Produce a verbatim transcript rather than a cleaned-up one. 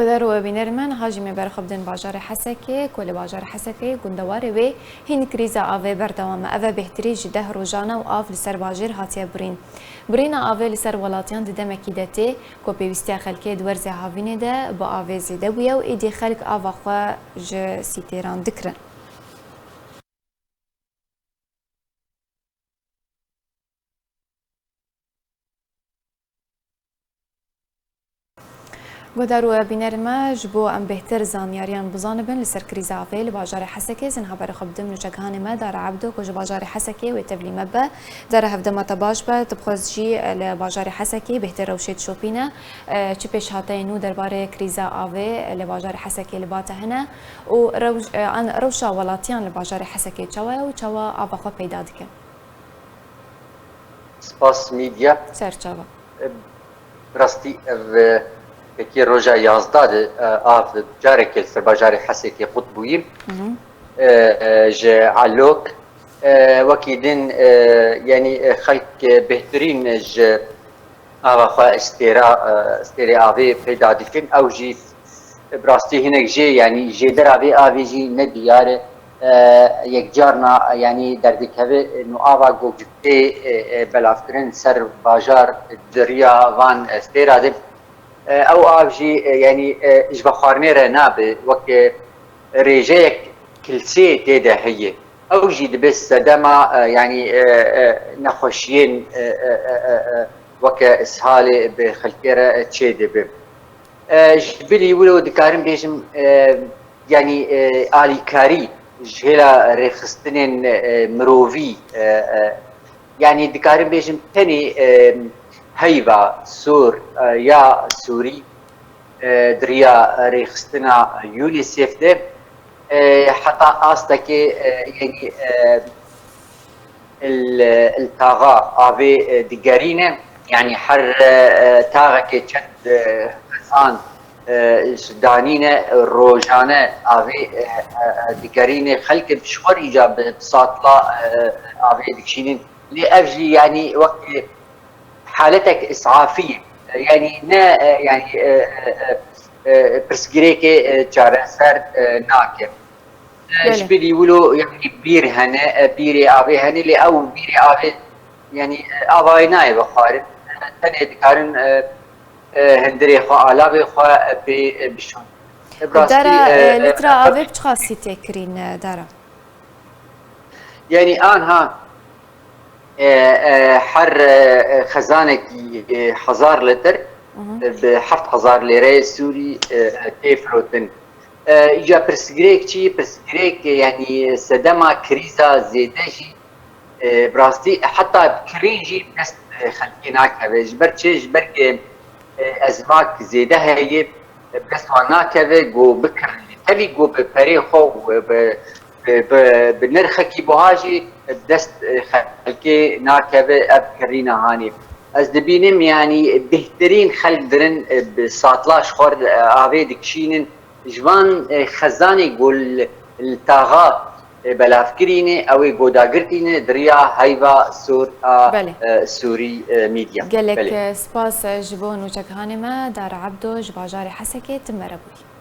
Guhdar û bînerên me, niha jî me berxwe bidin bajarê Hesekê, ku li bajarê Hesekê gundewarê wê hîn krîza avê berdewam e. Ev e bêhtirî ji deh rojan e û av li ser bajêr hatiye birîn. Birîna avê li ser welatiyan di demekî de tê, ku pêwîstiya xelkê di werzê havînê de bi avê zêde bûye û êdî xelk ava xwe ji sîtêran dikirin. Guhdar û bînerên me, ji bo em bêhtir zanyariyan bizanibin li ser krîza avê li bajarê Hesekê, ez ê niha berê xwe bidim nûçegihanê me Dara Ebdo, ku ji bajarê Hesekê wê tevlî me be. Dara, hevdema te baş be, tu bi xwe jî li bajarê Hesekê bêhtir rewşê dişopîne. E, çi pêşhateyên nû derbarê krîza avê li bajarê Hesekê li ba te hene û rew-, e, an rewşa welatiyan li bajarê Hesekê çawa ye û çawa ava xwe peyda dikin? Spas Mîdya. Serçava. E, bi rastî ev, e, pekî roja yazdeh de, e, av carekê li ser bajarê Hesekê qut bûyî. Hı hı. E, e, ji Elok, e, wekî din, e, yanî, e, xelk, e, bêhtirîn ji ava xwe stêra, e, stêrê avê peyda dikin. Ew jî bi rastî hinek jê, yanî jêdera vê avê jî ne diyar e. E, yekcarna, yanî derdikeve, e, nû ava ku tê, e, e, belavkirin ser bajar di riya van, e, stêra de. E, ew av jî, e, yanî, e, ji vexwarinê re nabe, wek, e, rêjeyek kilsê tê de heye. Ew jî dibe sedema, e, yanî, e, e, nexweşiyên, e, e, e, e, e, weke ishalê bi xelkê re çêdibe. E, ji bilî wilo dikarim bêjim, e, yanî, e, alîkarî ji hêla rêxistinên, e, mirovî, e, e, yanî dikarim bêjim tenê, e, heyva sor, e, ya Sûrî, e, di riya rêxistina UNICEF de, e, heta astekê, e, yanî, e, li, li taxa avê, e, digerîne. Yanî her, e, e, taxekê çend, e, xezan, e, ji danîne, rojane avê, e, e, e, digerîne. Xelk bi şixwe îca bi, bi satla, e, avê dikişînin. Lê ev jî, yanî, wek haletek îsafî ye. Yanî ne, e, yanî, e, e, e, e, pirsgirêkê, e, çareser, e, nake. E, ji Belê. bilî wilo, yanî bîr hene, e, bîrê avê hene, lê ew bîrê avê, yanî, e, avayê nayê vexwarin. E, tenê dikarin, e, e, hundirê xwe, alavê xwe, e, pê, e, bişon. E, bi rastî, Dara, e, e, e, lîtra e, avê bi çiqasî tê kirîn, e, Dara? Yanî anha, e, e, her, e, e, xezanekî, e, hezar lîtir, Hı hı. e, bi heft hezar lîreyê Sûrî, e, tê firotin. E, îca pirsgirêk çi? Pirsgirêk, e, yanî sedema krîza zêde jî, e, bi rastî heta bi kirîn jî dest, e, xelkê nakeve. Ji ber çi? Ji ber ku, e, ezmak zêde heye, e, bi dest wan nakeve ku bikirin. Tevî ku bi perê xwe û bi, bi, bi, bi nirxekî buha jî bi dest, e, xelkê nakeve ev kirîna hanê. Ez dibînim, yanî bêhtirîn xelk dirin, e, bi satla ji xwe, e, avê dikişînin. Ji van, e, xezanê ku li, li taxa, e, belavkirî ne, ew ê godagirtî ne, di riya heyva sor a, Belê. e, Sûrî, e, Mîdya. Gelek, Belê. e, spas, e, ji bo nûçegihanê me, Dara Ebdo ji bajarê Hesekê, tu me re bûyî.